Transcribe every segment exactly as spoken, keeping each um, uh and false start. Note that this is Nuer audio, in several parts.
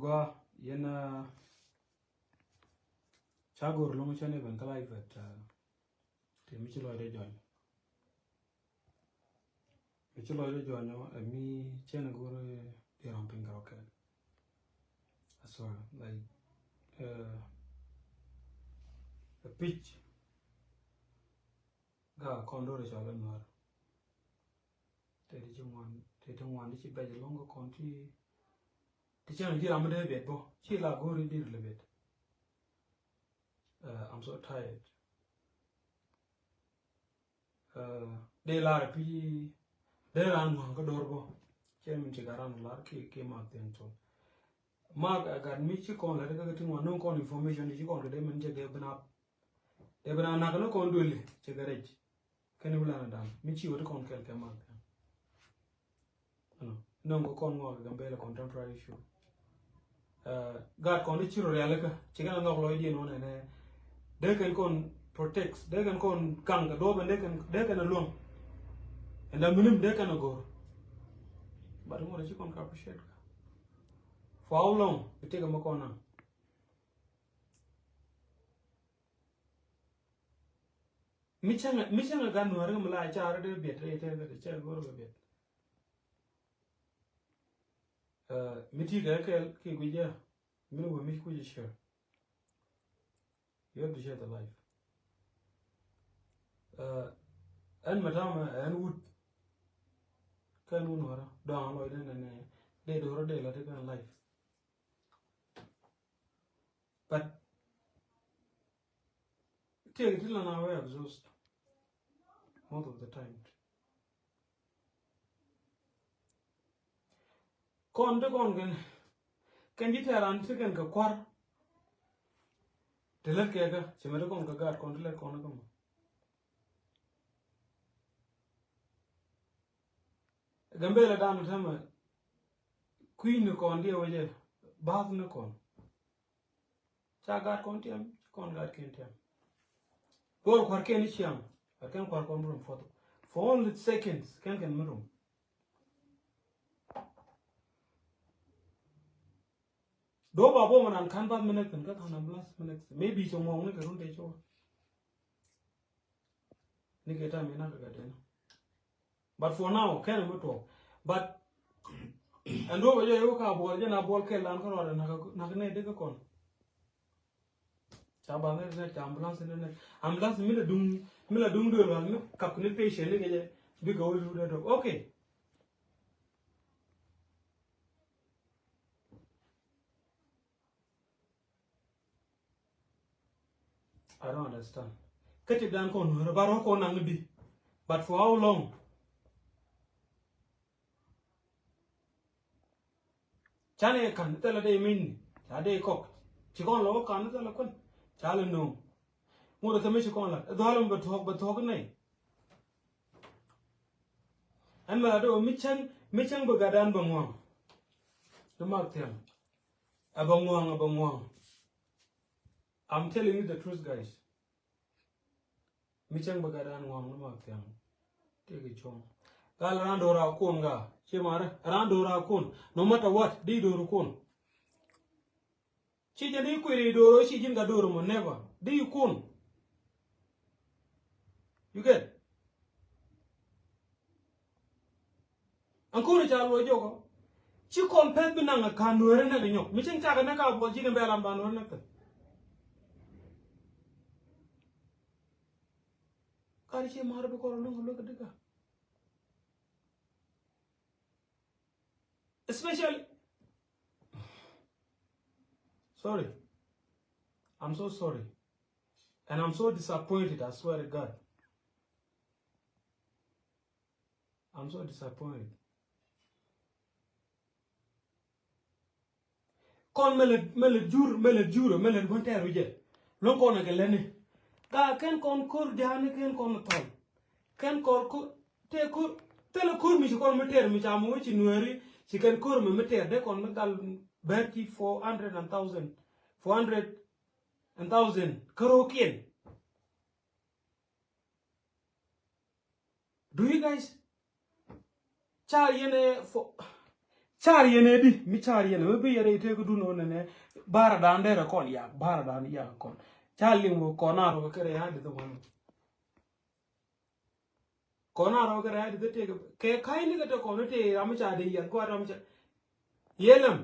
Gua yɛn, ah, ca go̱r loŋ cɛ ni ben kä live at, ah, ti mi ci lɔcdɛ jɔny. Mi ci lɔcdɛ jɔny ɔ, ɛ mi cɛn go̱r, eh, di ram piny kɛ rɔ kɛl. Sorry, like, eh, ɛ pic ga kɔn do̱r cɔl ɛ nuɔr. Te ti ci ŋuan, te ti ŋuan ti ci bɛc loŋ kɛ kɔn ti, ti cɛn ji̱ ram mi dee biɛt bɔ, ci la go̱ri dir lɛ biɛt. Uh, I'm so tired. Uh, dee lar pi, dee ran ŋuan kä dor bɔ. Cɛ min ci ka ran lar ki, ki mak thiɛn col. Mak a gat mi ci kɔn la ti kä ti ŋuan nuŋ kɔn information di ci kɔn kɛ dee min cɛ dee bin a, dee bin a nak ni kɔn duëli cɛ kɛ rɛc. Kɛn i̱ wulana dan mi ci wä ti kɔn kɛl kɛ mal kɛn. Ɛnɔ nɔŋ kɛ kɔn ŋɔak kɛ Gambɛla contemporary issue. Eh, gaat kɔn i̱ ci rɔ rialikä ci kɛn a nhɔk lɔcdiɛn wä nɛnɛ. Dee kɛn kɔn protect, dee kɛn kɔn kaŋ kɛ duɔp ɛn dee kɛn, dee kɛn a luäŋ. Ɛn da minim dee kɛn a go̱o̱r. But ŋot a ci kɔn ka appreciate ka. For how long? Bi tëkɛ mi kɔn naŋ. Mi cäŋ, mi cäŋ ɛ gat nuäär kä mi la car dee biɛt rɛy tɛn kä ti cɛ go̱r kɛ biɛt. Eh, mi ti kɛ kɛl ki guic jɛ, mi ni wä mi kuc jɛ share. You have to share the life. Eh, ɛn mɛ tamɛ ɛn wut. Kɛn wun wärä dɔ̱a̱ŋ lɔcdɛ nɛnɛ dee do̱rä dee la ti kɛn life. But tëëk ti lan a wee exhaust most of the time. Kɔn ti kɔn kɛn, kɛn ji̱ tɛɛr an ti kɛn kɛ kua̱r. Ti lät kɛ kä ci mɛ ti kɔn kɛ gaat kɔn ti lät kɔn kä mɔ. Gambɛla dan tämɛ kui̱ ni kɔn diɛ wecɛ bath ni kɔn. Ca gat kɔn tiɛm, ci kɔn gat kɛn tiɛm. Duɔl kua̱r kɛn i̱ ciaŋ, gat kɛn kua̱r kɔn mi rum for, for only seconds, kɛn kɛn mi rum. Duɔl ba buɔm ran kan bath mi nɛk thin, kä kan ambulance mi nɛk thin. Maybe cɛ ŋuɔŋ ni kɛ run tɛ cua. Ni kɛ tam ina kɛ gat dɛn. But for now, kɛn mi tuɔk. But ɛn duɔ̱p ɛ jɛ yio̱w ka buɔl jɛ na buɔl kɛl lan kä ruaadɛ nak, nak nɛ dek kä kɔn. Ca ba nɛ nɛ ca ambulance nɛ nɛ. Ambulance mi la duŋ, mi la duŋ duël wal mi kap ni patient ni kɛ jɛ. Bikɛ wä yu dɛ dɔk. Okay. I don't understand. Kä ti dan kɔn nuɔrɛ ba rɔ kɔn naŋ di. But for how long? Canɛ kan thilɛ dee min ca dee kɔk. Ci kɔn lɔ kan thilɛ kun ca lɛ no̱o̱ŋ. Ŋot ɛ thämɛ ci kɔn lat ɛ dhɔalɛ mɛ bɛ thuɔ̱k bɛ thuɔ̱k nɛy. Ɛn mɛ lat ɛ mi cäŋ, mi cäŋ bɛ gatdan bɛ ŋuɔ̱ŋ. Ni mak thiam. Ɛ bɛ ŋuɔ̱ŋ, ɛ bɛ ŋuɔ̱ŋ. I'm telling you the truth, guys. Mi cäŋ bä gat raan ŋuaŋ ni ma thiaŋ. Tëëkɛ cuɔ̱ŋ. Gal raan do̱r a kun ga. Ci marä raan do̱r a kun. No matter what, di do̱r kun. Ci jɛ ni kuiri do̱r ci ji̱n ka do̱r mɔ, never. Di kun. You get? Aŋ kuri ca luɔc jɔkɔ. Ci kɔn pɛth bi naŋ a kan nuɛrɛ nɛk nyɔk. Mi cin cakɛ nɛk a buɔl ji̱n bɛ ram ba nuɛrɛ nɛk thi̱n. Kari ci mar bi kɔn luŋ luɔk dika. Especially, sorry. I'm so sorry. And I'm so disappointed, I swear to God. I'm so disappointed. Kɔn mɛ lɛ, mɛ lɛ jur, mɛ lɛ jur, mɛ lɛ bun tɛɛr wi̱cɛ. Lɔŋ kɔn kɛ lɛni. Ka kɛn kɔn kor ja̱a̱ni kɛn kɔn thɔl. Kɛn kɔr ko, tɛ kor, tɛ lɛ kor mi ci kɔn mi tɛɛr mi ca mɛ wä ci nuɛri, ci kɛn kor mi mi tɛɛr, dee kɔn mi gal bɛr ci four hundred and thousand, four hundred and thousand, käroo kiɛn. Do you guys? Ca yɛn ɛ fo, Car yɛn ɛ di, mi car yɛn ɛ, mi bi yɛn ɛ itek dun ɔ nɛnɛ, bara dan derɛ kɔn yak, bara dan yak kɔn. Ca liŋ wä kɔn a rɔ kɛ rɛ ya di the one. Kɔn a rɔ kɛ rɛ ya di the tek, kɛ ka̱y ni kɛ te kɔn te ram ca de yɛn kɔ ram ca. Yɛlɛm.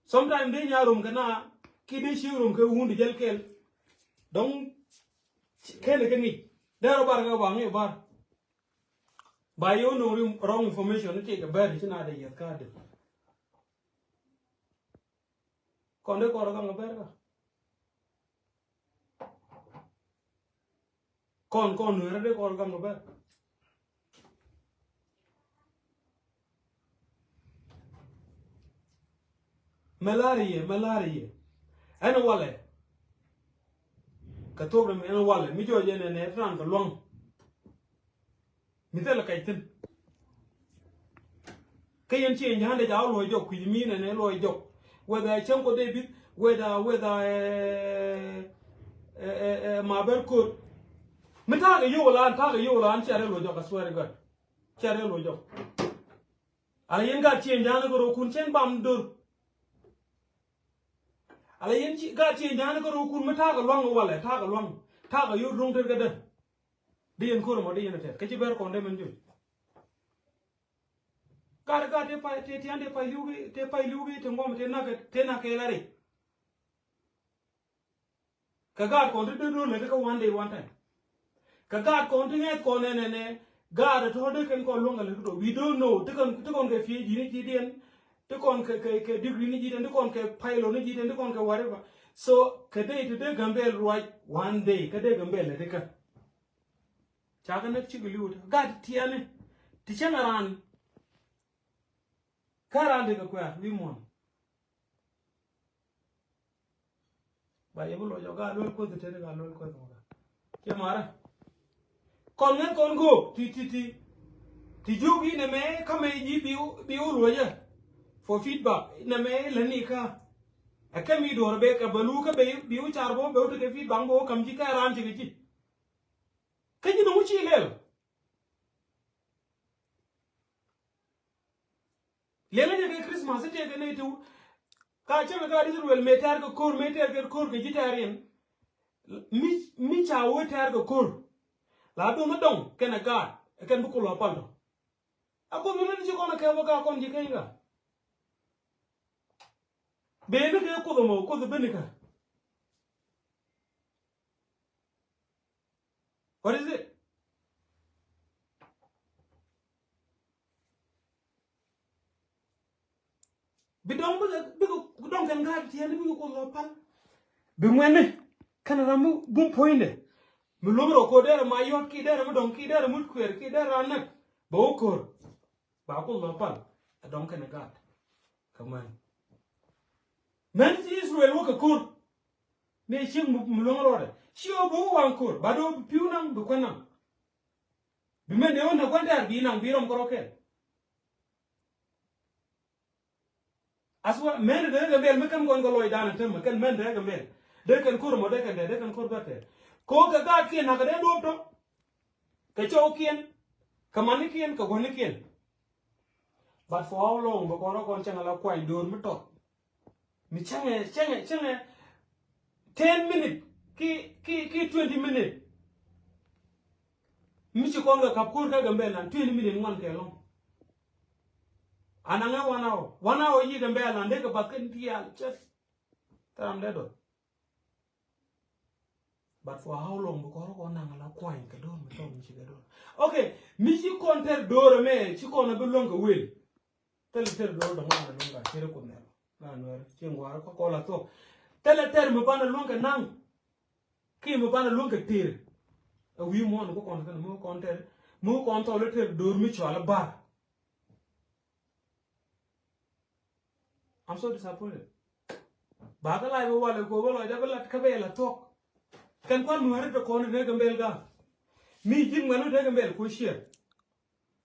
Sometimes de nya rom kɛ na, ki de ci rom kɛ wun di jɛl kɛl. Dɔŋ kɛn kɛ ŋic. Derɛ bar kɛ ba ŋic bar. Ba yɛ wä no̱o̱ŋ ri wrong information ni tëëkɛ bɛr ti ci na dee yɛth ka dee. Kɔn dee kɔr gaŋ kɛ bɛr ka. Kɔn kɔn nuɛrɛ dee kɔr gaŋ kɛ bɛr. Malaria, malaria. Ɛn walɛ. Kɛ thok dɛ mi ɛn walɛ mi jɔɔc ɛn ɛn ɛ ran kɛ luaŋ. Mi thilɛ kɛc thi̱n. Kä yɛn ci ɛn ja̱a̱n dɛ ja̱a̱ luɔc jɔk kui̱c mi nɛn ɛ luɔc jɔk. Whether ɛ cäŋ kɔ David, whether, whether ɛ, ɛ, ɛ, ɛ, ma bɛr ko̱r. Mi ta̱a̱ kɛ yio̱w lan, ta̱a̱ kɛ yio̱w lan, cia rɛ luɔc jɔk, I swear to God. Cia rɛ luɔc jɔk. Ala yɛn gaat ci ɛn ja̱a̱n kɛ rɔ kun cɛn bam dor. Ala yɛn ci, gaat ci ɛn ja̱a̱n kɛ rɔ kun mi ta̱a̱ kɛ luaŋ walɛ, ta̱a̱ kɛ luaŋ. Ta̱a̱ kɛ yio̱w ro̱ŋ tɛr kɛ dä. Di yɛn ko̱r mɔ, di yɛn tɛr. Kä ci bɛr kɔn dee mɛn jol. Gaat, gaat tëë pay, tëë tian tëë pay li̱w bi, tëë pay li̱w bi, tëë ŋuɔm, tëë nak, tëë nak kɛ la ri. Kɛ gaat kɔn ti do̱r do̱r lɛ ti kä one day one time. Kɛ gaat kɔn ti ŋɛth kɔn nɛ nɛ nɛ, gaat tɔ̱ dee kɛn kɔn luäŋ kɛ lɛ ti do̱r. We don't know. Ti kɔn, ti kɔn kɛ PhD ni ji̱ diɛn, ti kɔn kɛ, kɛ, kɛ degree ni ji̱ diɛn, ti kɔn kɛ pilot ni ji̱ diɛn, ti kɔn kɛ whatever. So kɛ dee ti dee Gambel ruac one day, kɛ dee Gambel lɛ ti kä. Ca kɛ näk cikɛ li̱w ti gat tiɛni ti cäŋ ɛ raan. Kä raan ti kɛ kuɛ̈r wi̱i̱ muɔ̱ɔ̱n. Ba yɛ bi luɔc ɔ gaa luel kuoth tëni gaa luel kuoth mɔ gaa. Ciɛ marä. Kɔn ŋäth kɔn go̱o̱k ti ti ti. Ti jiök i̱ nɛmɛ kä mɛ ji̱ bi wä, bi wä luɔcä. For feedback nɛmɛ lätni kä. Ɛ kɛ mi duɔ̱ɔ̱r bek ɛ bä lu kä bi wä car bä bɛ wä tekɛ feedback bä wä ka̱m ji̱ kä raan cikɛ ji̱. Kä ji̱ nɔŋ wä ci lɛl. Liɛŋä jɛ kɛ Christmas i̱ tëëkɛ nɛy ti wä. Ka cäŋ ɛ gaat Israel mëë tɛ̈r kɛ ko̱r, mëë tɛ̈r kɛ ko̱r kɛ ji̱ tɛ̈r in. Mi, mi ca wä tɛ̈r kɛ ko̱r. La duɔ̱ŋ mi dɔ̱ŋ kɛnɛ gaat ɛ kɛn bi Kuoth lɔ pal tɔ. A Kuoth mi lät ci kɔn ɛ kɛp ɛ ka kɔn ji̱ keny ka. Bee ni kɛ Kuoth ɛmɔ, Kuoth ɛ ben ni kä. What is it? Bi dɔŋ, bi, bi, bi dɔŋ kɛn gaat tiɛɛni bi Kuoth lɔ pal. Bi ŋuɛni kɛn ram mi bum puɔ̱nydɛ. Mi luɔ̱ŋ rɔ ko̱r derɛ ma yɔt ki derɛ mi dɔŋ ki derɛ mi kuɛɛr ki derɛ ran näk. Bɛ wä ko̱r. Ba Kuoth lɔ pal. Ɛ dɔŋ kɛn gaat. Kä män. Män ci Israel wä kɛ ko̱r. Mëë cieŋ mi, mi luäŋ rɔɔdɛ. Ci ɣöö bi wä waŋ ko̱r. Ba dee wä bi pi̱w naŋ, bi kuän naŋ. Bi mɛn dee wä nɛ kuän tɛ̈r bi naŋ, bi rɔm kärɔ̱ kɛl. As well, mɛn dee Gambel mi kɛn kɔn kɛ lɔcdan ɛ täämɛ, kɛn mɛn dee Gambel. Dee kɛn ko̱r mɔ, dee kɛn dee, dee kɛn ko̱r bä tɛ̈r. Ko̱r kɛ gaatkiɛn nakä dee duɔ̱ɔ̱p tɔ. Kɛ cɔwkiɛn, kɛ manikiɛn, kɛ gua̱nikiɛn. But for how long? Bɛ kɔn rɔ kɔn cäŋ ala kuany do̱r mi tɔt. Mi cäŋɛ, cäŋɛ, cäŋɛ ten minute ki, ki, ki twenty minute. Mi ci kɔn kɛ kap ko̱r kä Gambel nan twenty minute ŋuan kɛ lɔŋ. Anaŋɛ one hour. One hour yi Gambel nan dee kɛ bath kɛn diaal cɛ. Thɛram dee dɔth. But for how long? Bi kɔn rɔ kɔn naŋ la kuany kɛ do̱r mi tɔt mi ci kɛ do̱r. Okay, mi ci kɔn tɛr do̱r ɛmɛ, ci kɔn a bi luäŋ kɛ wel. Thilɛ tɛr do̱r dɔ̱ŋ la luäŋ ka cir Kuoth nɛl. La nuɛr, ci ŋuar kɔ kɔl a thuɔk. Thilɛ tɛr mi banɛ luäŋ kɛ naŋ. Ki mi banɛ luäŋ kɛ tëër. A wi̱i̱ muɔ̱ɔ̱n ku kɔn kɛn mi kɔn tɛr. Mi kɔn thɔl tɛr do̱r mi cual bar. I'm so disappointed. Ba kä lac bä walɛ kɔ bä lɔcdä bä lat kä bɛ la thuɔk. Kɛn kuan nuäri te kɔn rek Gambel ka. Mi ji̱n ŋuɛn rek Gambel ko share.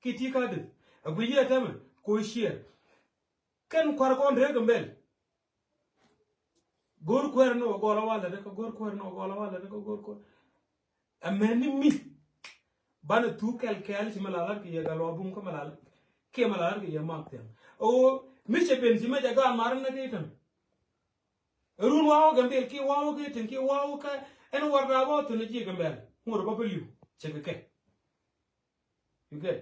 Ki ti ka deth. A gui yɛ tämɛ ko share. Kɛn kuar kɔn rek Gambel. Go̱r kuɛr ni wä gɔl a walɛ rek, go̱r kuɛr ni wä gɔl a walɛ rek, go̱r kuɛr. Ɛmɛni mi banɛ thuk kɛl kɛl ci mi la lat kɛ yɛ gal wa bum kä mi la lat. kiɛ mɛ la ɣär kɛ yɛ mak thiaŋ. O mi cɛ ben ci mɛ cɛ gaat mar ni ki tɛn. Run wa̱a̱ wä Gambel kiɛ wa̱a̱ wä kiɛ tin kiɛ wa̱a̱ wä kä ɛn war daa wa̱a̱ thun ji̱ Gambel ŋot rɔ bä bä li̱w cɛ kɛ kɛ. You get?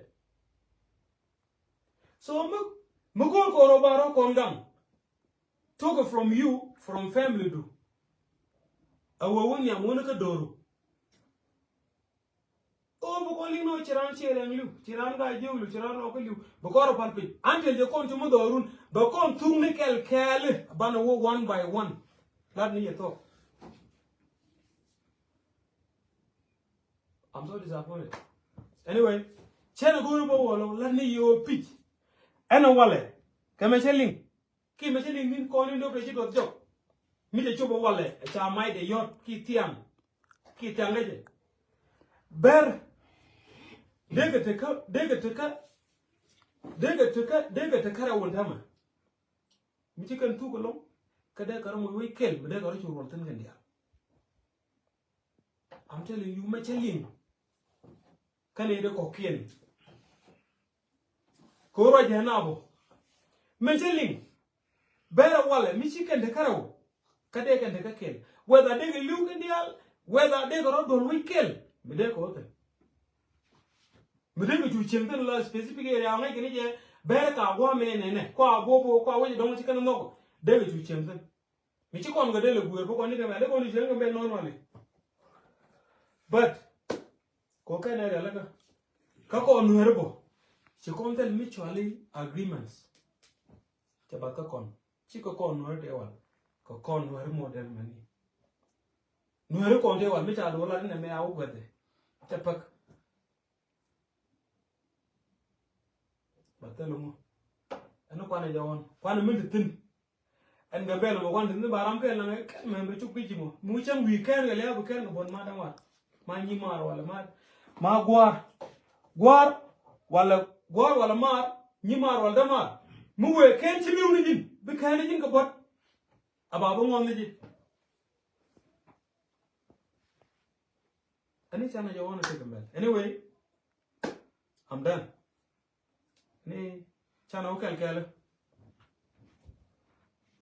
So mi mi go̱o̱r kɔn rɔ ba rɔ kɔn gaŋ. Took it from you, from family du. A wä wä nhiam wä ni kä do̱ru. O bi kɔn liŋ ni wä ci ran ciɛ rɛŋ li̱w, ci ran gaa jiök li̱w, ci ran rɔɔk kä li̱w. Bi kɔn rɔ pal piny. Until jɛ kɔn ci mi dhɔrun bɛ kɔn thuk ni kɛl kɛɛli banɛ wä one by one. Lat ni yɛ thok. I'm so disappointed. Anyway, cɛn a go̱o̱ri bä wä lɔ lat ni yɛ wä pic. Ɛn a walɛ kɛ mɛ cɛ liŋ. Ki mɛ cä liŋ ni̱n kɔn in dop rɛ ci duɔth jɔk. Mi cɛ cop ɛ walɛ ɛ ca mac dee yɔt ki thiaŋ. Ki thiaŋ dee jɛ. Bɛr. Dee kɛ tekä, dee kɛ tekä, dee kɛ tekä, dee kɛ tekä rɛ wun tämɛ. Mi ci kɛn thuk ɛlɔŋ kä dee kɛ rɔ moc wec kɛl mi dee kɛ rɔ cu ruɔl thin kɛn diaal. I'm telling you, mɛ cä liŋ. Kä nɛy dee kɔ̱kiɛn. Kɛ ɣöö ruac jɛ naath bä. Mɛ cä liŋ. Bɛrɛ walɛ mi ci kɛn te kärɛw. Kä dee kɛn te kä kɛl. Whether dee kɛ li̱w kɛn diaal, whether dee kɛ rɔ duɔl wec kɛl. Mi dee kɛ wä thi̱n. Mi dee kɛ cu cieŋ thi̱n la specific area ŋäc kɛ ni jɛ bɛrɛ ka gua̱a̱mɛ nɛnɛ. Kua bobo, kua wec dɔ̱ŋ ci kɛn nhɔk. Dee kɛ cu cieŋ thi̱n. Mi ci kɔn kɛ dee lɛ guer bä kɔn ni kɛ mɛ dee kɔn ni cieŋ kɛ mɛ nɔn wani. But kɔ kɛn ɛ rialikä kä kɔn nuɛri bɔ ci kɔn thil mutually agreements. Cɛ bath kä kɔn ci kɛ kɔn nuɛri tɛ wal kɛ kɔn nuɛri mɔ dɛl mɛ ni nuɛri kɔn tɛ wal mi ca duɔla ni nɛ mɛ a wä guɛthɛ. Cɛ pek. Ba thil ŋu ɛn kuanɛ jɛ ɣɔn kuanɛ min ti thin. Ɛn Gambɛl mɛ kuan ti thin ba ram kɛn laŋ kɛn mɛ mɛ cuk ki ji̱ mɔ mi cäŋ wi̱i̱ kɛn kɛ lia̱a̱ bi kɛn kɛ buɔ̱n ma daŋ wat. Ma nyi maar walɛ maar ma gua̱a̱r gua̱a̱r walɛ gua̱a̱r walɛ maar nyi maar walɛ dämaar. Mi wëë kɛn ci li̱w ni ji̱n bi kɛn ni ji̱n kɛ buɔ̱t. A ba bi ŋuɔ̱n ni ji̱. Ani canɛ jɛ ɣɔn a ti Gambɛl. Anyway, I'm done. Ni canɛ wä kɛl kɛl.